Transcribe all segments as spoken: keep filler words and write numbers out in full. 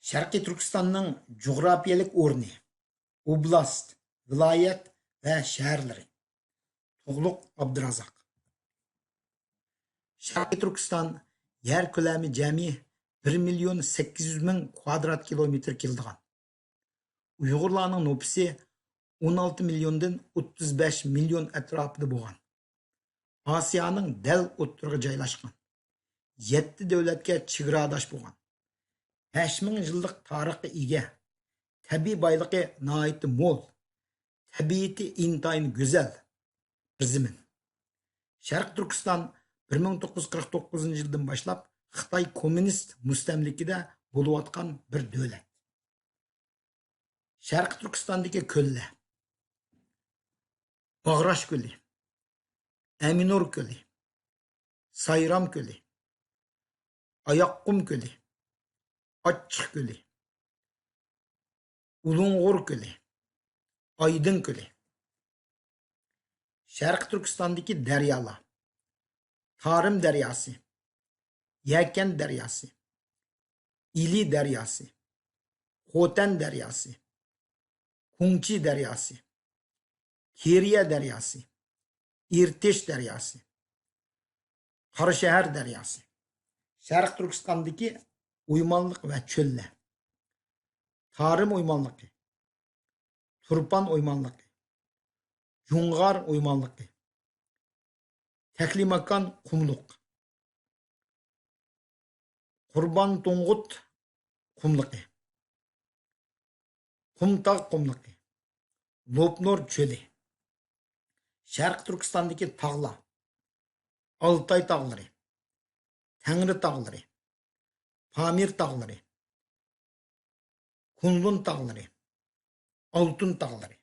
شەرقىي تۈركىستاننىڭ جۇغراپىيەلىك ئورنى، ئوبلاست، ۋىلايەت ۋە شەھەرلىرى. تۇغلۇق ئابدۇرازاق. شەرقىي تۈركىستان يەر كۆلەمى جەمئىي بىر مىليون سەككىز يۈز مىڭ كۋادرات كىلومېتىر كېلىدىغان. ئۇيغۇرلارنىڭ نوپۇسى ئون ئالتە مىليوندىن ئوتتۇز بەش مىليون ئەتراپىدا بولغان. ئاسىيانىڭ دەل ئوتتۇرىغا جايلاشقان. يەتتە دۆلەتكە چېگراداش بولغان. بەش مىڭ يىللىق تارىخقا ئىگە. تەبىئىي بايلىقى ناھايىتى مول. تەبىئىتى ئىنتايىن گۈزەل بىر زېمىن. شەرقىي تۈركىستان بىر مىڭ توققۇز يۈز قىرىق توققۇزىنچى يىلدىن باشلاپ خىتاي كوممۇنىست مۇستەملىكىدە بولۇۋاتقان بىر دۆلەت. شەرقىي تۈركىستاندىكى كۆللەر: باغراش كۆلى، ئەمىنۇر كۆلى، سايرام كۆلى، ئاياققۇم كۆلى، ئاچچىق كۆلى، ئۇلۇڭغۇر كۆلى، ئايدىڭ كۆلى. شەرقىي تۈركىستاندىكى دەريالار: تارىم دەرياسى، يەكەن دەرياسى، ئىلى دەرياسى، خوتەن دەرياسى، كۇڭچى دەرياسى، كېرىيە دەرياسى، ئىرتىش دەرياسى، قاراشەھەر دەرياسى. شەرقىي تۈركىستاندىكى ئويمانلىق ۋە چۆللەر: تارىم ئويمانلىقى، تۇرپان ئويمانلىقى، جۇڭغار ئويمانلىقى، تەكلىماكان قۇملۇق، قۇربان تۇڭغۇت قۇملۇقى، قۇمتاغ قۇملۇقى، لوپنۇر چۆلى. شەرقىي تۈركىستاندىكى تاغلار: ئالتاي تاغلىرى، تەڭرى تاغلىرى، پامىر تاغلىرى، كۇنلۇن تاغلىرى، ئالتۇن تاغلىرى.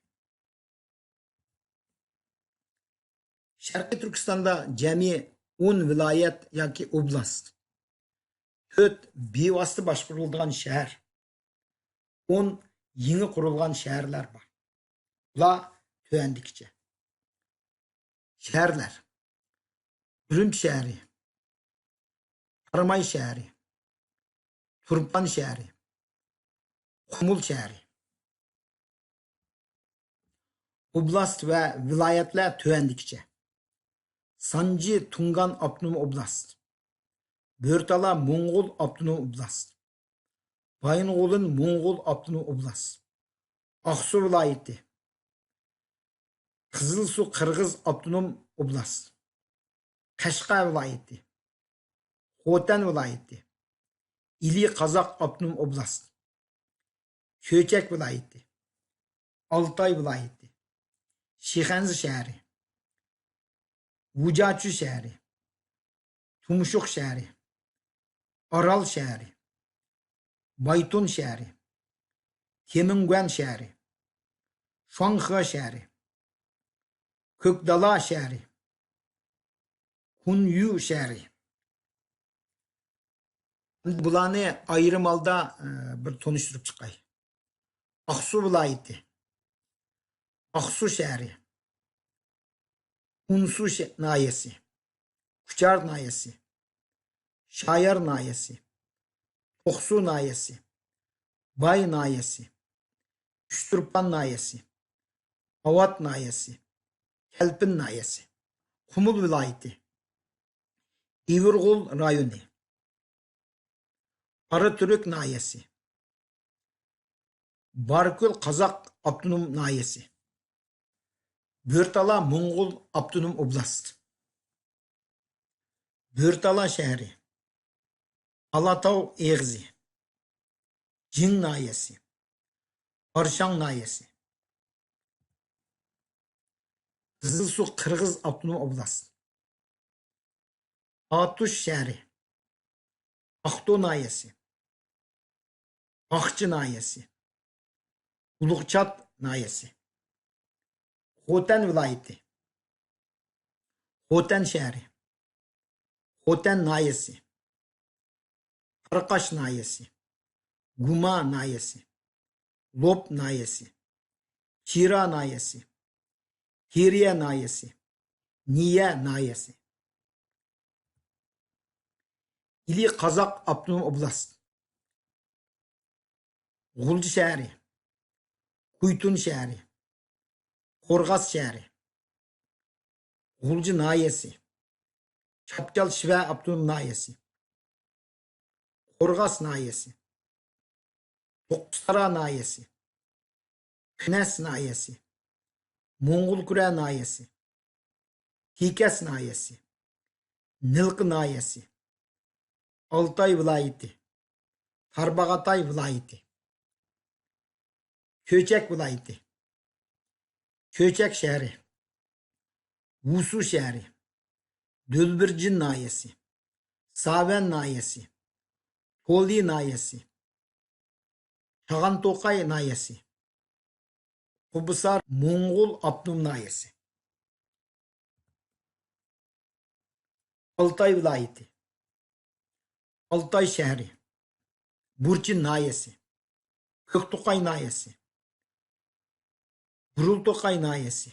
شەرقىي تۈركىستاندا جەمئىي ئون ۋىلايەت ياكى ئوبلاست، تۆت بىۋاسىتە باشقۇرۇلىدىغان شەھەر، ئون يېڭى قۇرۇلغان شەھەرلەر بار. بۇلار تۆۋەندىكىچە. شەھەرلەر: ئۈرۈمچى شەھىرى، قاراماي شەھىرى، تۇرپان شەھىرى، قۇمۇل شەھىرى. ئوبلاست ۋە ۋىلايەتلەر تۆۋەندىكىچە: سانجى تۇڭگان ئاپتونوم ئوبلاست، بۆرتالا موڭغۇل ئاپتونوم ئوبلاست، بايىنغولىن موڭغۇل ئاپتونوم ئوبلاست، ئاقسۇ ۋىلايىتى، قىزىلسۇ قىرغىز ئاپتونوم ئوبلاست، قەشقەر ۋىلايىتى، خوتەن ۋىلايىتى، ئىلى قازاق ئاپتونوم ئوبلاست، چۆچەك ۋىلايىتى، ئالتاي ۋىلايىتى، شىخەنزە شەھىرى، ۋۇجاچۈ شەھىرى، تۇمشۇق شەھىرى، ئارال شەھىرى، بايتۇن شەھىرى، تيېنمېنگۈەن شەھىرى، شۇاڭخې شەھىرى، كۆكدالا شەھىرى، كۇنيۈ شەھىرى. ئەمدى بۇلارنى ئايرىم ھالدا، ئە، بىر تونۇشتۇرۇپ چىقاي. ئاقسۇ ۋىلايىتى، ئاقسۇ شەھىرى، ئونسۇ شە-، ناھىيەسى، كۇچار ناھىيەسى، شايار ناھىيەسى، توقسۇ ناھىيەسى، باي ناھىيەسى، ئۇچتۇرپان ناھىيەسى، ئاۋات ناھىيەسى، كەلپىن ناھىيەسى. قۇمۇل ۋىلايىتى، ئىۋىرغول رايونى، قاراتۈرك ناھىيەسى، باركۆل قازاق ئاپتونوم ناھىيەسى، بۆرتالا موڭغۇل ئاپتونوم ئوبلاست، بۆرتالا شەھىرى، ئالاتاۋ ئېغىزى، جىڭ ناھىيەسى، ئارشاڭ ناھىيەسى، قىزىلسۇ قىرغىز ئاپتونوم ئوبلاست، ئاتۇش شەھىرى، ئاقتۇ ناھىيەسى، ئاقچى ناھىيەسى، ئۇلۇغچات ناھىيەسى، خوتەن ۋىلايىتى، خوتەن شەھىرى، خوتەن ناھىيەسى، قاراقاش ناھىيەسى، گۇما ناھىيەسى، لوپ ناھىيەسى، چىرا ناھىيەسى، كېرىيە ناھىيەسى، نىيە ناھىيەسى. ئىلى قازاق ئاپتونوم ئوبلاست، غۇلجا شەھىرى، كۇيتۇن شەھىرى، قورغاس شەھىرى، غۇلجا ناھىيەسى، چاپچال شىۋە ئاپتونوم ناھىيەسى، قورغاس ناھىيەسى، توققۇزتارا ناھىيەسى، كۈنەس ناھىيەسى، موڭغۇلكۈرە ناھىيەسى، تېكەس ناھىيەسى، نىلقا ناھىيەسى، ئالتاي ۋىلايىتى، تارباغاتاي ۋىلايىتى، چۆچەك ۋىلايىتى، چۆچەك شەھىرى، ۋۇسۇ شەھىرى، دۈلبۈرجىن ناھىيەسى، ساۋەن ناھىيەسى، تولى ناھىيەسى، چاغانتوقاي ناھىيەسى، قۇبسار موڭغۇل ئاپتونوم ناھىيەسى، ئالتاي ۋىلايىتى، ئالتاي شەھىرى، بۇرچىن ناھىيەسى، كۆكتوقاي ناھىيەسى، بۇرۇلتوقاي ناھىيەسى،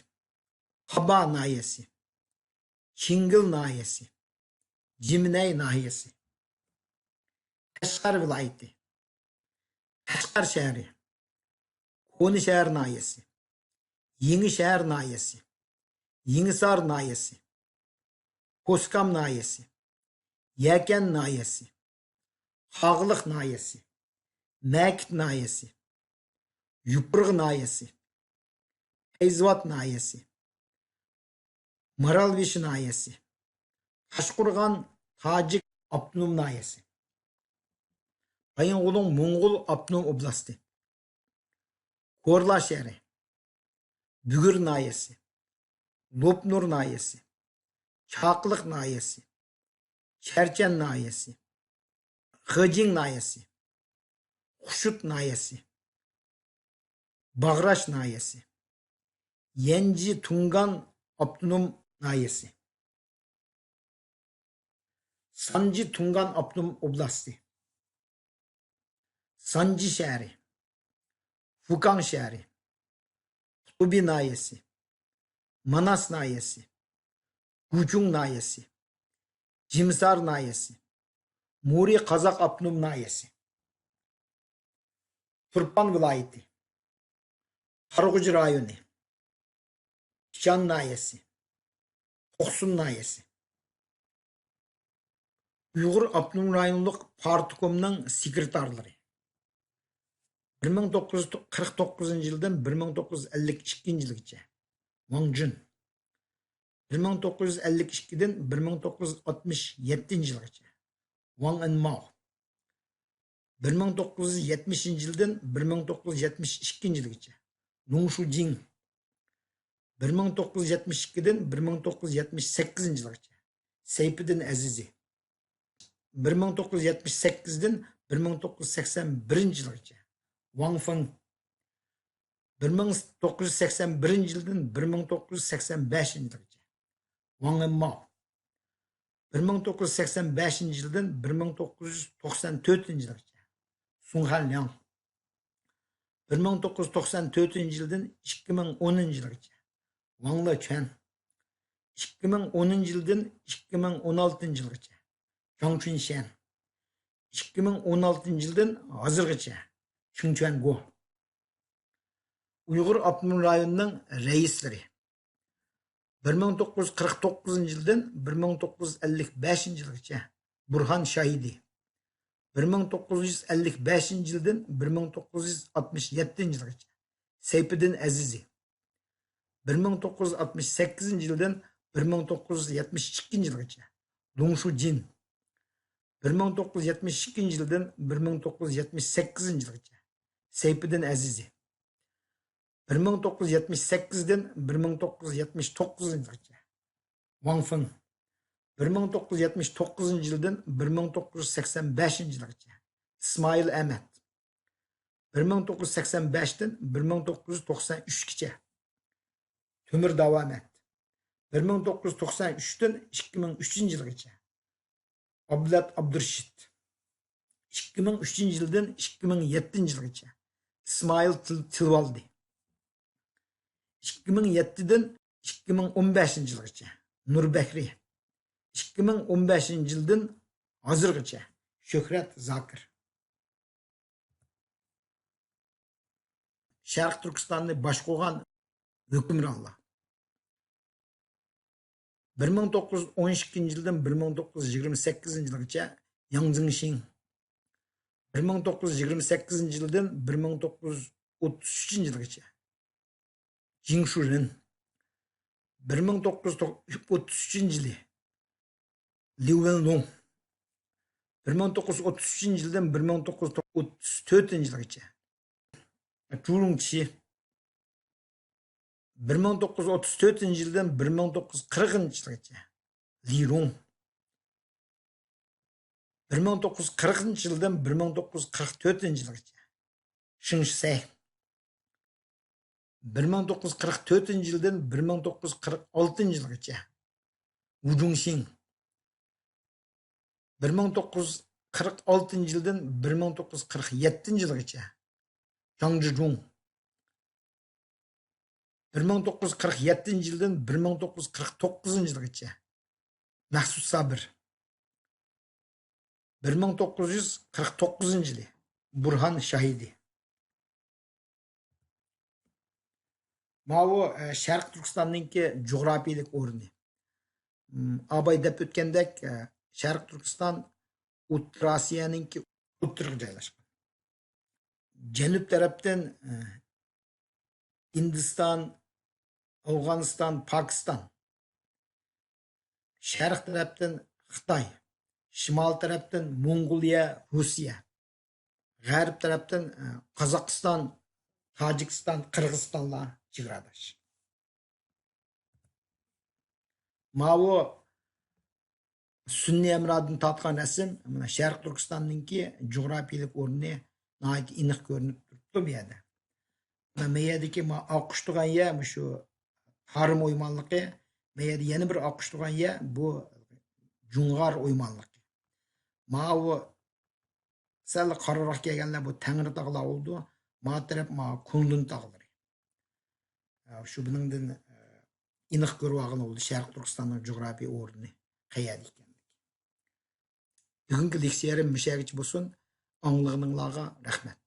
قابا ناھىيەسى، شىڭگىل ناھىيەسى، جىمىنەي ناھىيەسى، قەشقەر ۋىلايىتى، قەشقەر شەھىرى، كونا شەھەر ناھىيەسى، يېڭى شەھەر ناھىيەسى، يېڭىسار ناھىيەسى، كوسكام ناھىيەسى، يەكەن ناھىيەسى، قاغىلىق ناھىيەسى، مەكىت ناھىيەسى، يوپۇرغا ناھىيەسى، پەيزىۋات ناھىيەسى، مارالبېشى ناھىيەسى، تاشقورغان تاجىك ئاپتونوم ناھىيەسى، بايىنغولىن موڭغۇل ئاپتونوم ئوبلاستى، كورلا شەھىرى، بۈگۈر ناھىيەسى، لوپنۇر ناھىيەسى، چاقىلىق ناھىيەسى، چەرچەن ناھىيەسى، خېجىڭ ناھىيەسى، خۇشۇت ناھىيەسى، باغراش ناھىيەسى، يەنجى تۇڭگان ئاپتونوم ناھىيەسى، سانجى تۇڭگان ئاپتونوم ئوبلاستى، سانجى شەھىرى، فۇكاڭ شەھىرى، قۇتۇبى ناھىيەسى، ماناس ناھىيەسى، گۇچۇڭ ناھىيەسى، جىمسار ناھىيەسى، مۇرى قازاق ئاپتونوم ناھىيەسى، تۇرپان ۋىلايىتى، قارىغۇجى رايونى، ئىچان ناھىيەسى، توقسۇن ناھىيەسى. ئۇيغۇر ئاپتونوم رايونلۇق پارتكومنىڭ سېكرېتارلىرى. بىر مىڭ توققۇز يۈز قىرىق توققۇزىنچى يىلدىن بىر مىڭ توققۇز يۈز ئەللىك ئىككىنچى يىلغىچە ۋاڭ جۈن. بىر مىڭ توققۇز يۈز ئەللىك ئىككىدىن بىر مىڭ توققۇز يۈز ئاتمىش يەتتىنچى يىلغىچە ۋاڭ ئېنماۋ. بىر مىڭ توققۇز يۈز يەتمىشىنچى يىلدىن بىر مىڭ توققۇز يۈز يەتمىش ئىككىنچى يىلغىچە لۇڭ شۇجىڭ. بىر مىڭ توققۇز يۈز يەتمىش ئىككىدىن بىر مىڭ توققۇز يۈز يەتمىش سەككىزىنچى يىلغىچە سەيپىدىن ئەزىزى. بىر مىڭ توققۇز يۈز يەتمىش سەككىزدىن بىر مىڭ توققۇز يۈز سەكسەن بىرىنچى يىلغىچە ۋاڭ فېڭ. بىر مىڭ توققۇز يۈز سەكسەن بىرىنچى يىلدىن بىر مىڭ توققۇز يۈز سەكسەن بەشىنچى يىلغىچە ۋاڭ ئېنماۋ. بىر مىڭ توققۇز يۈز سەكسەن بەشىنچى يىلدىن بىر مىڭ توققۇز يۈز توقسان تۆتىنچى يىلغىچە سۇڭ خەنلياڭ. بىر مىڭ توققۇز يۈز توقسان تۆتىنچى يىلدىن ئىككى مىڭ ئونىنچى يىلغىچە ۋاڭ لېچۈەن. ئىككى مىڭ ئونىنچى يىلدىن ئىككى مىڭ ئون ئالتىنچى يىلغىچە جاڭ چۈنشيەن. ئىككى مىڭ ئون ئالتىنچى يىلدىن ھازىرغىچە چېڭ چۈەنگو. ئۇيغۇر ئاپتونوم رايونىنىڭ رەئىسلىرى. بىر مىڭ توققۇز يۈز قىرىق توققۇزىنچى يىلدىن بىر مىڭ توققۇز يۈز ئەللىك بەشىنچى يىلغىچە بۇرھان شاھىدى. بىر مىڭ توققۇز يۈز ئەللىك بەشىنچى يىلدىن بىر مىڭ توققۇز يۈز ئاتمىش يەتتىنچى يىلغىچە سەيپىدىن ئەزىزى. بىر مىڭ توققۇز يۈز ئاتمىش سەككىزىنچى يىلدىن بىر مىڭ توققۇز يۈز يەتمىش ئىككىنچى يىلغىچە لۇڭ شۇجىن. بىر مىڭ توققۇز يۈز يەتمىش ئىككىنچى يىلدىن بىر مىڭ توققۇز يۈز يەتمىش سەككىزىنچى يىلغىچە سەيپىدىن ئەزىزى. بىر مىڭ توققۇز يۈز يەتمىش سەككىزدىن بىر مىڭ توققۇز يۈز يەتمىش توققۇزىنچى يىلغىچە ۋاڭ فېڭ. بىر مىڭ توققۇز يۈز يەتمىش توققۇزىنچى يىلدىن بىر مىڭ توققۇز يۈز سەكسەن بەشىنچى يىلغىچە ئىسمائىل ئەمەت. بىر مىڭ توققۇز يۈز سەكسەن بەشتىن بىر مىڭ توققۇز يۈز توقسان ئۈچكىچە تۆمۈر داۋامەت. بىر مىڭ توققۇز يۈز توقسان ئۈچتىن ئىككى مىڭ ئۈچىنچى يىلغىچە ئابلەت ئابدۇرېشىت. ئىككى مىڭ ئۈچىنچى يىلدىن ئىككى مىڭ يەتتىنچى يىلغىچە ئىسمائىل تىل-، تىلىۋالدى. ئىككى مىڭ يەتتىدىن ئىككى مىڭ ئون بەشىنچى يىلغىچە نۇر بەكرى. ئىككى مىڭ ئون بەشىنچى يىلدىن ھازىرغىچە شۆھرەت زاكىر. شەرقىي تۈركىستاننى باشقۇرغان ھۆكۈمرانلار. بىر مىڭ توققۇز يۈز ئون ئىككىنچى يىلدىن بىر مىڭ توققۇز يۈز يىگىرمە سەككىزىنچى يىلغىچە ياڭ زېڭشىڭ، بىر مىڭ توققۇز يۈز يىگىرمە سەككىزىنچى يىلدىن بىر مىڭ توققۇز يۈز ئوتتۇز ئۈچىنچى يىلغىچە جىڭ شۇرېن، بىر مىڭ توققۇز يۈز ئوتتۇز ئۈچىنچى يىلى ليۇ ۋېنلۇڭ، بىر مىڭ توققۇز يۈز ئوتتۇز ئۈچىنچى يىلدىن بىر مىڭ توققۇز يۈز ئوتتۇز تۆتىنچى يىلغىچە جۇ لۇڭچى، بىر مىڭ توققۇز يۈز ئوتتۇز تۆتىنچى يىلدىن بىر مىڭ توققۇز يۈز قىرىقىنچى يىلغىچە لى رۇڭ، بىر مىڭ توققۇز يۈز قىرىقىنچى يىلدىن بىر مىڭ توققۇز يۈز قىرىق تۆتىنچى يىلغىچە شېڭ شىسەي، بىر مىڭ توققۇز يۈز قىرىق تۆتىنچى يىلدىن بىر مىڭ توققۇز يۈز قىرىق ئالتىنچى يىلغىچە ۋۇ جۇڭشىڭ، بىر مىڭ توققۇز يۈز قىرىق ئالتىنچى يىلدىن بىر مىڭ توققۇز يۈز قىرىق يەتتىنچى يىلغىچە جاڭ جىجۇڭ، بىر مىڭ توققۇز يۈز قىرىق يەتتىنچى يىلدىن بىر مىڭ توققۇز يۈز قىرىق توققۇزىنچى يىلغىچە مەخسۇس سابىر، بىر مىڭ توققۇز يۈز قىرىق توققۇزىنچى يىلى بۇرھان شاھىدى. ماۋۇ، ئە، شەرقىي تۈركىستاننىڭكى جۇغراپىيىلىك ئورنى. م، ئاباي دەپ ئۆتكەندەك، ئە، شەرقىي تۈركىستان ئوتتۇرا ئاسىيانىڭكى ئوتتۇرىغا جايلاشقان. جەنۇب تەرەپتىن، ئە، ھىندىستان، ئافغانىستان، پاكىستان. شەرق تەرەپتىن خىتاي، شىمال تەرەپتىن موڭغۇلىيە، روسىيە، غەرب تەرەپتىن، ئە، قازاقىستان، تاجىكىستان، قىرغىزىستانلار چېگراداش. ماۋۇ سۈنئىي ھەمرادىن تارتقان رەسىم، مانا، شەرقىي تۈركىستاننىڭكى جۇغراپىيىلىك ئورنى ناھايىتى ئېنىق كۆرۈنۈپ تۇرۇپتۇ بۇ يەردە. مانا، مەيەردىكى ما ئاققۇچ تۇرغان يەر مۇشۇ تارىم ئويمانلىقى، مەيەردە يەنە بىر ئاققۇچ تۇرغان يەر بۇ جۇڭغار ئويمانلىقى. ماۋۇ سەل قارىراق كەلگەنلەر بۇ تەڭرى تاغلار بولىدۇ. ما تەرەپ ما كۇنلۇن تاغلىرى. ئە، شۇ بۇنىڭدىن، ئە، ئېنىق كۆرۈۋالغىلى بولىدۇ شەرقىي تۈركىستاننىڭ جۇغراپىيە ئورنى قەيەردە ئىكەنلىكى. بۈگۈنكى لېكسىيەم مۇشۇ يەرگىچە بولسۇن. ئاڭلىغىنىڭلارغا رەھمەت.